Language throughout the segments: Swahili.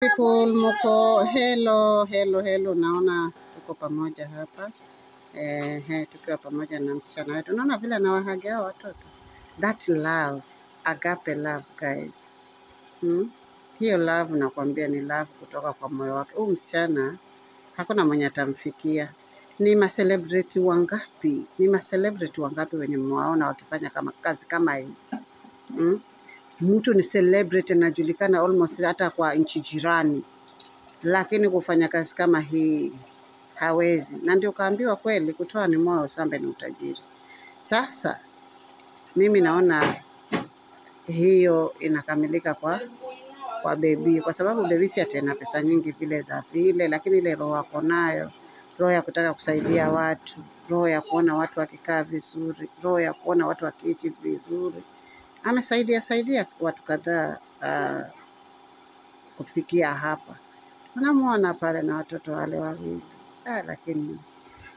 People mko hello hello hello, naona tuko pamoja hapa tukiwa pamoja na msichana wetu. Naona vile anawahagia hao watoto, that love, agape love guys. Hiyo love nakwambia ni love kutoka kwa moyo wake. Huyu msichana hakuna mwenye atamfikia. Ni macelebrity wangapi? Ni macelebrity wangapi wenye mwaona wakifanya kama kazi kama hii? Mtu ni celebrity anajulikana almost hata kwa nchi jirani, lakini kufanya kazi kama hii hawezi. Na ndio kaambiwa kweli, kutoa ni moyo, usambe ni utajiri. Sasa mimi naona hiyo inakamilika kwa Bebi, kwa sababu Bebi si ati ana pesa nyingi vile za vile, lakini ile roho ako nayo, roho ya kutaka kusaidia watu, roho ya kuona watu wakikaa vizuri, roho ya kuona watu wakiishi vizuri. Amesaidia saidia watu kadhaa kufikia hapa. Unamwona pale na watoto wale wawili. Lakini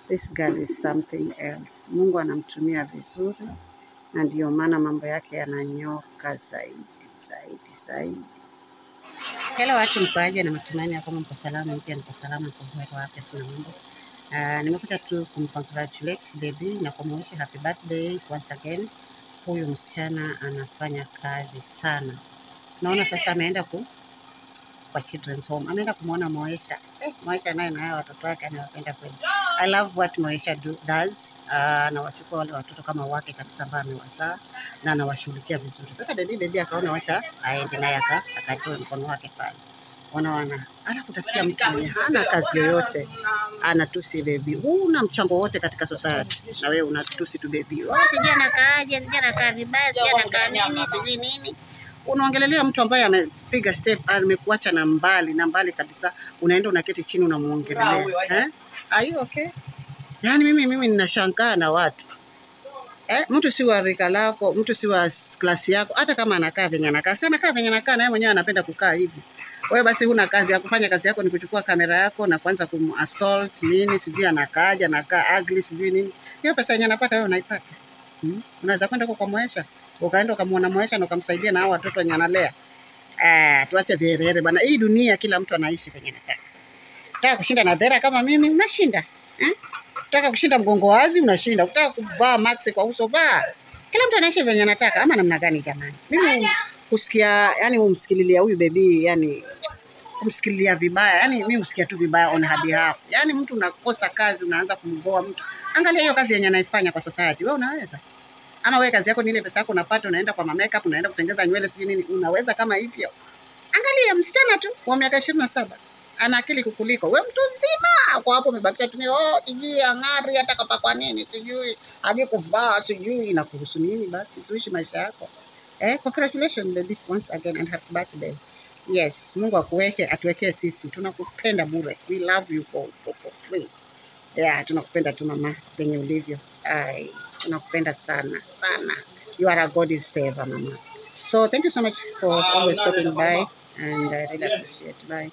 this girl is something else. Mungu anamtumia vizuri na ndiyo maana mambo yake yananyoka zaidi zaidi zaidi. Hello watu, mkoaje? Na matumaini ya kwamba mko salama, pia niko salama, niko buheri wa afya, sina mambo. Nimekuja tu kumcongratulate Bebi na kumwish happy birthday once again. Huyu msichana anafanya kazi sana. Naona sasa ameenda kwa children's home. Ameenda kumwona Moesha. Moesha naye na watoto wake anawapenda kweli. I love what Moesha does. Anawachukua wale watoto kama wake kabisa ambao amewazaa na anawashughulikia vizuri. Sasa Bebi akaona wacha aende naye akatoe mkono wake pale. Wanaona. Alafu utasikia mtu mwenye hana kazi yoyote anatusi Bebi. Huna mchango wote katika society na wewe unatusi tu Bebi. Oh, sijui anakaaje, sijui anakaa vibaya, sijui anakaa nini, sijui nini. Unaongelelea mtu ambaye amepiga step, amekuacha na mbali na mbali kabisa, unaenda unaketi chini unamuongelelea. Are you okay? Yaani mimi ninashangaa na watu. Mtu si wa rika lako, mtu si wa klasi yako, hata kama anakaa venye anakaa. Si anakaa venye anakaa na yeye mwenyewe anapenda kukaa hivi. Wewe basi huna kazi ya kufanya, kazi yako ni kuchukua kamera yako na kuanza kumassault nini, sijui anakaaje, anakaa ugly, sijui nini. Hiyo pesa yenye anapata wewe unaipata. Unaweza kwenda huko kwa Moesha, ukaenda ukamwona Moesha na ukamsaidia na hao watoto wenye analea. Tuache viherehere bana. Hii dunia kila mtu anaishi venye anataka. Unataka kushinda na dera kama mimi, unashinda. Unataka kushinda mgongo wazi, unashinda. Unataka kuvaa mask kwa uso, vaa. Kila mtu anaishi venye anataka, ama namna gani jamani? Mimi kusikia, yani umsikililia huyu Bebi, yani kumsikililia vibaya, yani mimi husikia tu vibaya on her behalf. Yani mtu unakosa kazi unaanza kumboa mtu. Angalia hiyo kazi yenye anaifanya kwa society. Wewe unaweza? Ama wewe kazi yako ni ile pesa yako unapata, unaenda kwa makeup, unaenda kutengeza nywele sijui nini, unaweza kama hivyo? Angalia msichana tu wa miaka 27 ana akili kukuliko wewe mtu mzima. Kwa hapo umebakia tu oh, sijui ang'ari hata kapakwa nini, sijui hadi kuvaa, sijui inakuhusu nini. Basi uishi maisha yako. Congratulations baby once again and happy birthday. Yes, Mungu akuweke, atuwekee sisi. Tunakupenda bure. We love you for free. Yeah, tunakupenda tu mama penye ulivyo. Ai, tunakupenda sana sana. You are a God's favor mama. So thank you so much for always stopping by and I really appreciate. Bye.